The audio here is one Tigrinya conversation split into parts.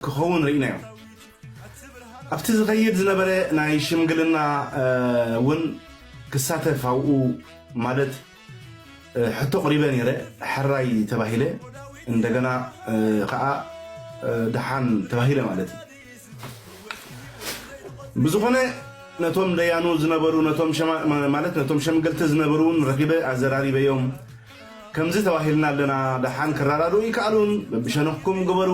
ክኸውን ርኢናዮ። ኣብቲ ዝኸይድ ዝነበረ ናይ ሽምግልና እውን ክሳተፍ ኣብኡ ማለት ሕቶ ቅሪበ ነይረ። ሕራይ ተባሂለ፣ እንደገና ከዓ ደሓን ተባሂለ ማለት እዩ። ብዝኾነ ነቶም ደያኑ ዝነበሩ ነቶም ማለት ነቶም ሸምገልቲ ዝነበሩ እውን ረኪበ ኣዘራሪበዮም። ከምዚ ተባሂልና ኣለና፣ ደሓን ክረዳድኡ ይከኣሉን በብሸነኽኩም ግበሩ።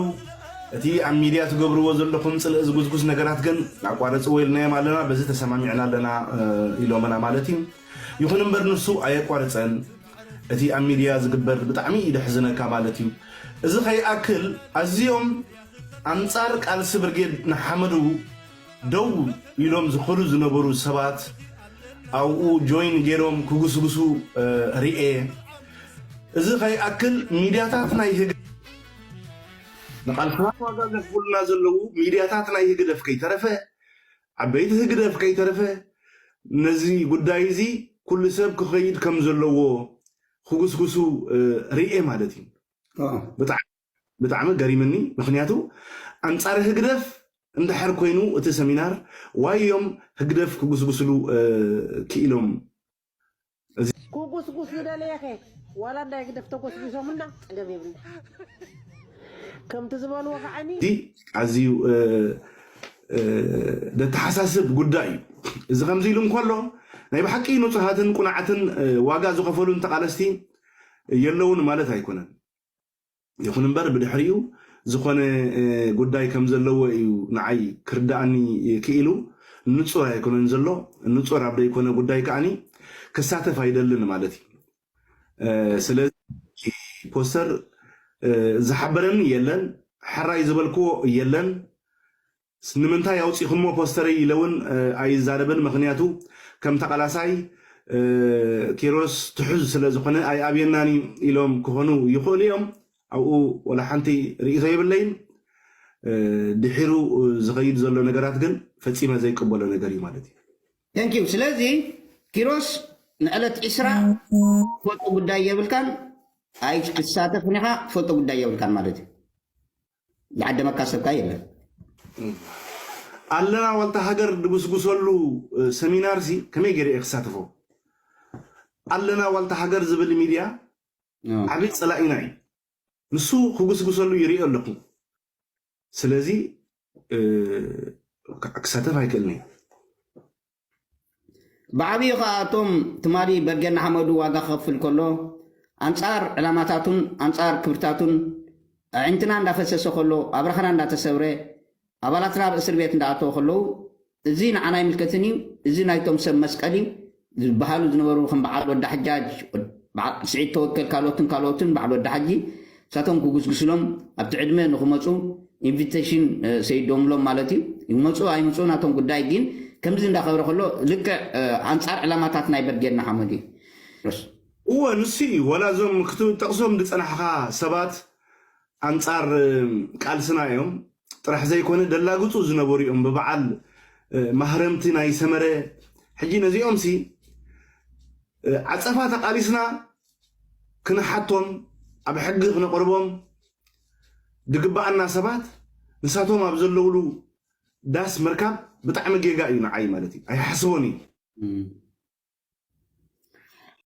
እቲ ኣብ ሚድያ ትገብርዎ ዘለኹም ፅልእ ዝጉዝጉዝ ነገራት ግን ኣቋርፅዎ ኢልናዮም ኣለና፣ በዚ ተሰማሚዕና ኣለና ኢሎምና ማለት እዩ። ይኹን እምበር ንሱ ኣየቋርፀን። እቲ ኣብ ሚድያ ዝግበር ብጣዕሚ እዩ ደሕዝነካ ማለት እዩ። እዚ ከይኣክል ኣዝዮም ኣንፃር ቃልሲ ብርጌድ ንሓመዱ ደው ኢሎም ዝኸዱ ዝነበሩ ሰባት ኣብኡ ጆይን ገይሮም ክጉስጉሱ ርኤ። እዚ ከይኣክል ሚድያታት ናይ ህግ ንቓልስና ዋጋ ዘኽፍሉና ዘለዉ ሚድያታት ናይ ህግደፍ ከይተረፈ ዓበይቲ ህግደፍ ከይተረፈ ነዚ ጉዳይ እዚ ኩሉ ሰብ ክኸይድ ከም ዘለዎ ክጉስጉሱ ርኤ ማለት እዩ። ብጣዕሚ ገሪምኒ። ምክንያቱ ኣንፃር ህግደፍ እንድሕር ኮይኑ እቲ ሰሚናር ዋዮም ህግደፍ ክጉስጉስሉ ክኢሎም ክጉስጉስ ዝደለየኸ ዋላ እንዳ ህግደፍ ተጎስጉሶምና ፀገም የብልና። ከምቲ ዝበልዎ ከዓኒ ኣዝዩ ደተሓሳስብ ጉዳይ እዩ። እዚ ከምዚ ኢሉ እንከሎ ናይ ብሓቂ ንፁሃትን ቁናዕትን ዋጋ ዝኸፈሉን ተቓለስቲ የለውን ማለት ኣይኮነን። ይኹን እምበር ብድሕሪኡ ዝኾነ ጉዳይ ከም ዘለዎ እዩ ንዓይ ክርዳኣኒ ክኢሉ። ንፁር ኣይኮነን ዘሎ። ንፁር ኣብ ዘይኮነ ጉዳይ ከዓኒ ክሳተፍ ኣይደልን ማለት እዩ። ስለዚ ፖስተር ዝሓበረኒ የለን፣ ሕራይ ዝበልክዎ የለን። ንምንታይ ኣውፂኹሞ ፖስተረይ ኢለ እውን ኣይዛረብን። ምክንያቱ ከም ተቓላሳይ ኪሮስ ትሑዝ ስለ ዝኾነ ኣይኣብየናን እዩ ኢሎም ክኾኑ ይኽእሉ እዮም። ኣብኡ ወላ ሓንቲ ርእይቶ የብለይን። ድሒሩ ዝኸይድ ዘሎ ነገራት ግን ፈፂመ ዘይቅበሎ ነገር እዩ ማለት እዩ። Thank you። ስለዚ ኪሮስ ንዕለት ዒስራ ትፈልጦ ጉዳይ የብልካን፣ ኣይትሳተፍን ኢኻ፣ ትፈልጦ ጉዳይ የብልካን ማለት እዩ። ዝዓደመካ ሰብ ከ የለን። ኣለና ዋልታ ሃገር ድጉስጉሰሉ ሰሚናር ሲ ከመይ ገይረ እየ ክሳተፎ? ኣለና ዋልታ ሃገር ዝብል ሚድያ ዓብይ ፀላኢና እዩ። ንሱ ክጉስጉሰሉ ይሪኦ ኣለኹ። ስለዚ ክሳተፍ ኣይክእልን እየ። ብዓብዩ ከኣ እቶም ትማሊ በርጌድ ንሓመዱ ዋጋ ክኸፍል ከሎ ኣንጻር ዕላማታቱን ኣንጻር ክብርታቱን ኣዒንትና እንዳፈሰሰ ከሎ ኣብራኽና እንዳተሰብረ ኣባላትና ኣብ እስር ቤት እንዳኣተወ ከለዉ እዚ ንዓና ኣይምልከትን እዩ፣ እዚ ናይቶም ሰብ መስቀል እዩ ዝበሃሉ ዝነበሩ ከም በዓል ወዲ ሓጃጅ፣ በዓል ስዒድ ተወከል ካልኦትን ካልኦትን በዓል ወዲ ሓጂ እሳቶም ክጉስጉስሎም ኣብቲ ዕድመ ንክመፁ ኢንቪቴሽን ሰይዶምሎም ማለት እዩ። ይመፁ ኣይምፁ ናቶም ጉዳይ፣ ግን ከምዚ እንዳኸበረ ከሎ ልክዕ ኣንፃር ዕላማታት ናይ በርጌድ ንሓመዱ እዩ። እወ ንሱ እዩ። ወላ እዞም ክትጠቕሶም ዝፀናሕኻ ሰባት ኣንፃር ቃልስና እዮም ጥራሕ ዘይኮነ ደላግፁ ዝነበሩ እዮም። ብበዓል ማህረምቲ ናይ ሰመረ ሕጂ ነዚኦም ሲ ዓፀፋ ተቃሊስና ክንሓቶም ኣብ ሕጊ ክነቕርቦም ዝግበኣና ሰባት ንሳቶም ኣብ ዘለውሉ ዳስ ምርካብ ብጣዕሚ ጌጋ እዩ ንዓይ ማለት እዩ። ኣይሓስቦን እዩ።